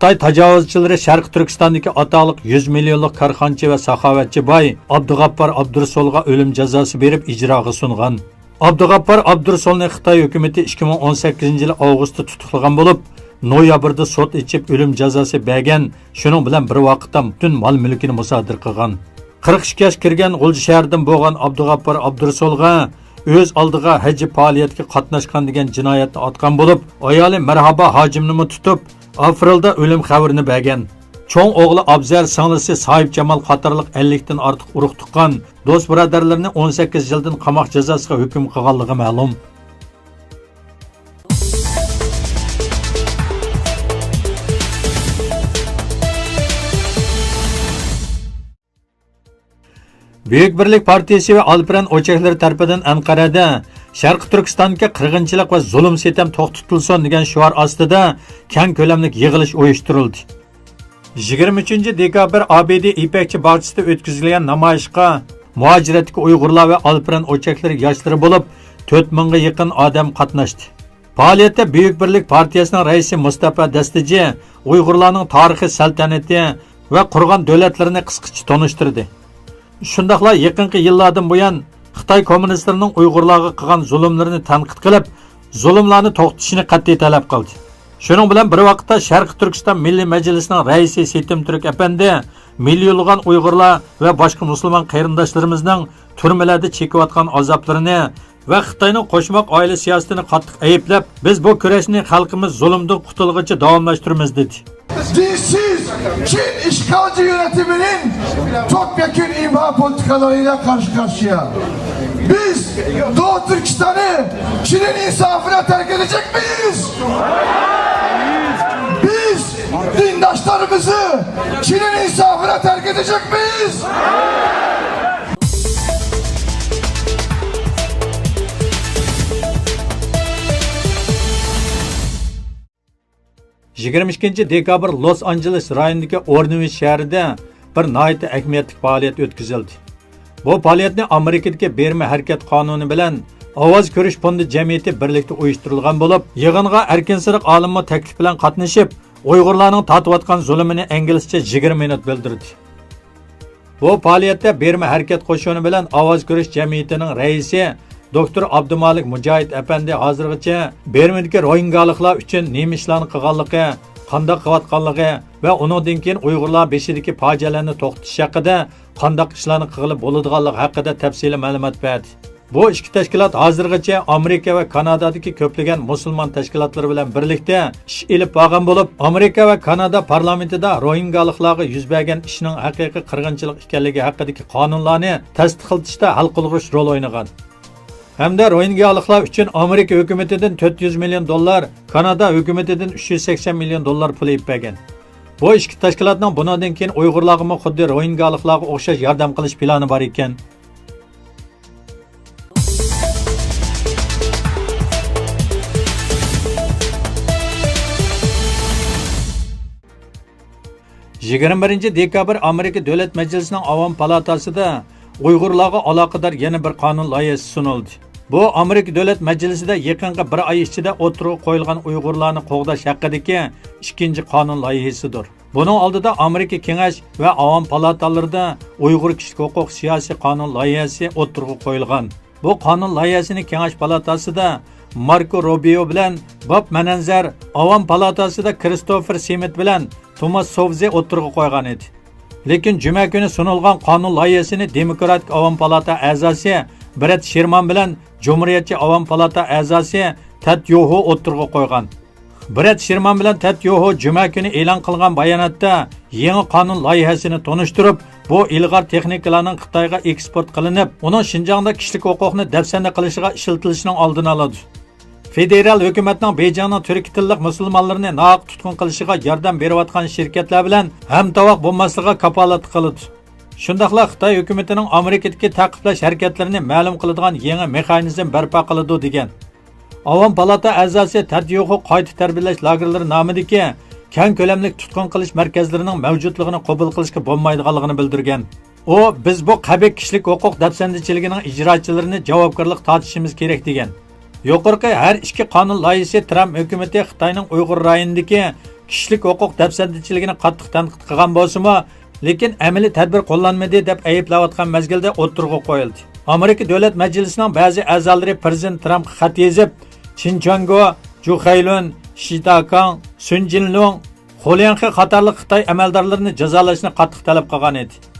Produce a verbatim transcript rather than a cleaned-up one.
خىتاي تاجاۋۇزچىلىرى شەرقىي تۈركىستاندىكى ئاتاقلىق يۈز مىليونلۇق كارخانىچى ۋە ساخاۋەتچى باي ئابدۇغاپپار ئابدۇرۇسۇلغا ئۆلۈم جازاسى بېرىپ ئىجراغا سۇنغان. ئابدۇغاپپار ئابدۇرۇسۇلنى خىتاي ھۆكۈمىتى ئىككى مىڭ ئون سەككىزىنچى يىلى ئاۋغۇستتا تۇتۇقلىغان بولۇپ، نويابىردا سوت ئېچىپ ئۆلۈم جازاسى بەرگەن، شۇنىڭ بىلەن بىر ۋاقىتتا پۈتۈن مال-مۈلكىنى مۇسادىرە قىلغان. قىرىق ئىككى ياش كىرگەن غۇلجا شەھىرىدىن بولغان ئابدۇغاپپار ئابدۇرۇسۇلغا ئۆز ئالدىغا ھەج پائالىيەتكە قاتناشقان دېگەن جىنايەتنى ئاتقان بولۇپ، ئايالى مەرھابا ھاجىمنىمۇ تۇتۇپ، ئاپرېلدا ئۆلۈم خەۋىرىنى بەرگەن. چوڭ ئوغلى ئابزەر، سىڭلىسى ساھىبجامال قاتارلىق ئەللىكتىن ئارتۇق ئۇرۇق-تۇغقان، دوست-بۇرادەرلىرىنى ئون سەككىز يىلدىن قاماق جازاسىغا ھۆكۈم قىلغانلىقى مەلۇم. بۈيۈك بىرلىك پارتىيىسى ۋە ئالپەرەن ئوچاكلىرى تەرىپىدىن ئەنقەرەدە شەرقىي تۈركىستاندىكى قىرغىنچىلىق ۋە زۇلۇم-سىتەم توختىتىلسۇن دېگەن شوئار ئاستىدا كەڭ كۆلەملىك يىغىلىش ئۇيۇشتۇرۇلدى. يىگىرمە ئۈچىنچى دېكابىر ئابىدى يىپەكچى باغچىسىدا ئۆتكۈزۈلگەن نامايىشقا مۇھاجىرەتتىكى ئۇيغۇرلار ۋە ئالپەرەن ئوچاكلىرى ياشلىرى بولۇپ، تۆت مىڭغا يېقىن ئادەم قاتناشتى. پائالىيەتتە بۈيۈك بىرلىك پارتىيەسىنىڭ رەئىسى مۇستاپا دەستىجى ئۇيغۇرلارنىڭ تارىخىي سەلتەنىتى ۋە قۇرغان دۆلەتلىرىنى قىسقىچە تونۇشتۇردى. شۇنداقلا يېقىنقى يىللاردىن بۇيان خىتاي كوممۇنىستلىرىنىڭ ئۇيغۇرلارغا قىلغان زۇلۇملىرىنى تەنقىد قىلىپ، زۇلۇملارنى توختىتىشنى قەتئىي تەلەپ قىلدى. شۇنىڭ بىلەن بىر ۋاقىتتا، شەرقىي تۈركىستان مىللىي مەجلىسىنىڭ رەئىسى سېتىم تۈرك ئەپەندى مىليونلىغان ئۇيغۇرلار ۋە باشقا مۇسۇلمان قېرىنداشلىرىمىزنىڭ تۈرمىلەردە چېكىۋاتقان ئازابلىرىنى ۋە خىتاينىڭ قوشماق ئائىلە سىياسىتىنى قاتتىق ئەيىبلەپ، بىز بۇ كۈرەشنى خەلقىمىز زۇلۇمدىن قۇتۇلغۇچە داۋاملاشتۇرىمىز، دېدى. Dinsiz Çin işgalci yönetiminin topyekün imha politikalarıyla karşı karşıya. Biz Doğu Türkistan'ı Çin'in insafına terk edecek miyiz? Biz dindaşlarımızı Çin'in insafına terk edecek miyiz? يىگىرمە ئىككىنچى دېكابىر لوس ئانژېلېس رايونىدىكى ئورنۋىچ شەھىرىدە بىر ناھايىتى ئەھمىيەتلىك پائالىيەت ئۆتكۈزۈلدى. بۇ پائالىيەتنى ئامېرىكىدىكى بىرما ھەرىكەت قانۇنى بىلەن ئاۋاز كۆرۈش فوندى جەمئىيىتى بىرلىكتە ئۇيۇشتۇرۇلغان بولۇپ، يىغىنغا ئەركىن سېرىق ئالىممۇ تەكلىپ بىلەن قاتنىشىپ، ئۇيغۇرلارنىڭ تارتىۋاتقان زۇلۇمىنى ئىنگلىزچە يىگىرمە مىنۇت بىلدۈردى. بۇ پائالىيەتتە بىرما ھەرىكەت قوشۇنى بىلەن ئاۋاز كۆرۈش جەمئىيىتىنىڭ رەئىسى دوكتور ئابدۇمالىك مۇجاھىد ئەپەندى ھازىرغىچە بىرمىدىكى روھىنگالىقلار ئۈچۈن نېمە ئىشلارنى قىلغانلىقى، قانداق قىلىۋاتقانلىقى ۋە ئۇنىڭدىن كېيىن ئۇيغۇرلار بېشىدىكى پاجىئەلەرنى توختىتىش ھەققىدە قانداق ئىشلارنى قىلغىلى بولىدىغانلىقى ھەققىدە تەپسىلىي مەلۇمات بەردى. بۇ ئىككى تەشكىلات ھازىرغىچە ئامېرىكا ۋە كانادادىكى كۆپلىگەن مۇسۇلمان تەشكىلاتلىرى بىلەن بىرلىكتە ئىش ئېلىپ بارغان بولۇپ، ئامېرىكا ۋە كانادا پارلامېنتىدا روھىنگالىقلارغا يۈز بەرگەن ئىشنىڭ ھەقىقىي قىرغىنچىلىق ئىكەنلىكى ھەققىدىكى قانۇنلارنى تەستىقلىتىشتا ھەل قىلغۇچ رول ئوينىغان ھەمدە روھىنگالىقلار ئۈچۈن ئامېرىكا ھۆكۈمىتىدىن تۆت يۈز مىليون دوللار، كانادا ھۆكۈمىتىدىن ئۈچ يۈز سەكسەن مىليون دوللار پۇل ئېلىپ بەرگەن. بۇ ئىككى تەشكىلاتنىڭ بۇنىڭدىن كېيىن ئۇيغۇرلارغىمۇ خۇددى روھىنگالىقلارغا ئوخشاش ياردەم قىلىش پىلانى بار ئىكەن. يىگىرمە بىرىنچى دېكابىر ئامېرىكا دۆلەت مەجلىسىنىڭ ئاۋام پالاتاسىدا ئۇيغۇرلارغا ئالاقىدار يەنە بىر قانۇن لايىھەسى سۇنۇلدى. بۇ ئامېرىكا دۆلەت مەجلىسىدە يېقىنقى بىر ئاي ئىچىدە ئوتتۇرىغا قويۇلغان ئۇيغۇرلارنى قوغداش ھەققىدىكى ئىككىنچى قانۇن لايىھەسىدۇر. بۇنىڭ ئالدىدا ئامېرىكا كېڭەش ۋە ئاۋام پالاتالىرىدا ئۇيغۇر كىشىلىك ھوقۇق سىياسىي قانۇن لايىھەسى ئوتتۇرىغا قويۇلغان. بۇ قانۇن لايىھەسىنى كېڭەش پالاتاسىدا ماركو روبىيو بىلەن باب مەنەنزەر، ئاۋام پالاتاسىدا كرىستوفېر سىمىت بىلەن توماس سوۋزې ئوتتۇرىغا قويغان ئىدى. لېكىن جۈمە كۈنى سۇنۇلغان قانۇن لايىھەسىنى دېموكراتىك ئاۋام پالاتا ئەزاسى برېت شېرمان بىلەن جۇمھۇرىيەتچى ئاۋام پالاتا ئەزاسى تېد يوھو ئوتتۇرىغا قويغان. برېت شېرمان بىلەن تېد يوھو جۈمە كۈنى ئېلان قىلغان باياناتتا يېڭى قانۇن لايىھەسىنى تونۇشتۇرۇپ، بۇ ئىلغار تېخنىكىلارنىڭ خىتايغا ئېكسپورت قىلىنىپ، ئۇنىڭ شىنجاڭدا كىشىلىك ھوقۇقنى دەپسەندە قىلىشىغا ئىشلىتىلىشىنىڭ ئالدىنى ئالىدۇ. فېدېرال ھۆكۈمەتنىڭ بېيجىڭنىڭ تۈركىي تىللىق مۇسۇلمانلىرىنى ناھەق تۇتقۇن قىلىشىغا ياردەم بېرىۋاتقان شىركەتلەر بىلەن ھەمتاۋاق بولماسلىقىغا كاپالەتلىك قىلىدۇ. شۇنداقلا خىتاي ھۆكۈمىتىنىڭ ئامېرىكىدىكى تەقىبلەش ھەرىكەتلىرىنى مەلۇم قىلىدىغان يېڭى مېخانىزم بەرپا قىلىدۇ، دېگەن. ئاۋام پالاتا ئەزاسى تېد يوھو قايتا تەربىيەلەش لاگېرلىرى نامىدىكى كەڭ كۆلەملىك تۇتقۇن قىلىش مەركەزلىرىنىڭ مەۋجۇتلۇقىنى قوبۇل قىلىشقا بولمايدىغانلىقىنى بىلدۈرگەن. ئۇ، بىز بۇ قەبىھ كىشىلىك ھوقۇق دەپسەندىچىلىكىنىڭ ئىجراچىلىرىنى جاۋابكارلىققا تارتىشىمىز كېرەك، دېگەن. يۇقىرىقى ھەر ئىككى قانۇن لايىھىسى ترامپ ھۆكۈمىتى خىتاينىڭ ئۇيغۇر رايونىدىكى كىشىلىك ھوقۇق دەپسەندىچىلىكىنى قاتتىق تەنقىد قىلغان بولسىمۇ، لېكىن ئەمەلىي تەدبىر قوللانمىدى دەپ ئەيىبلەۋاتقان مەزگىلدە ئوتتۇرىغا قويۇلدى. ئامېرىكا دۆلەت مەجلىسىنىڭ بەزى ئەزالىرى پىرېزىدېنت ترامپقا خەت يېزىپ، چىن چۈەنگو، جۇ خەيلۈن، شى تاكاڭ، سۈن جىنلۇڭ، خۇ ليەنخې قاتارلىق خىتاي ئەمەلدارلىرىنى جازالاشنى قاتتىق تەلەپ قىلغان ئىدى.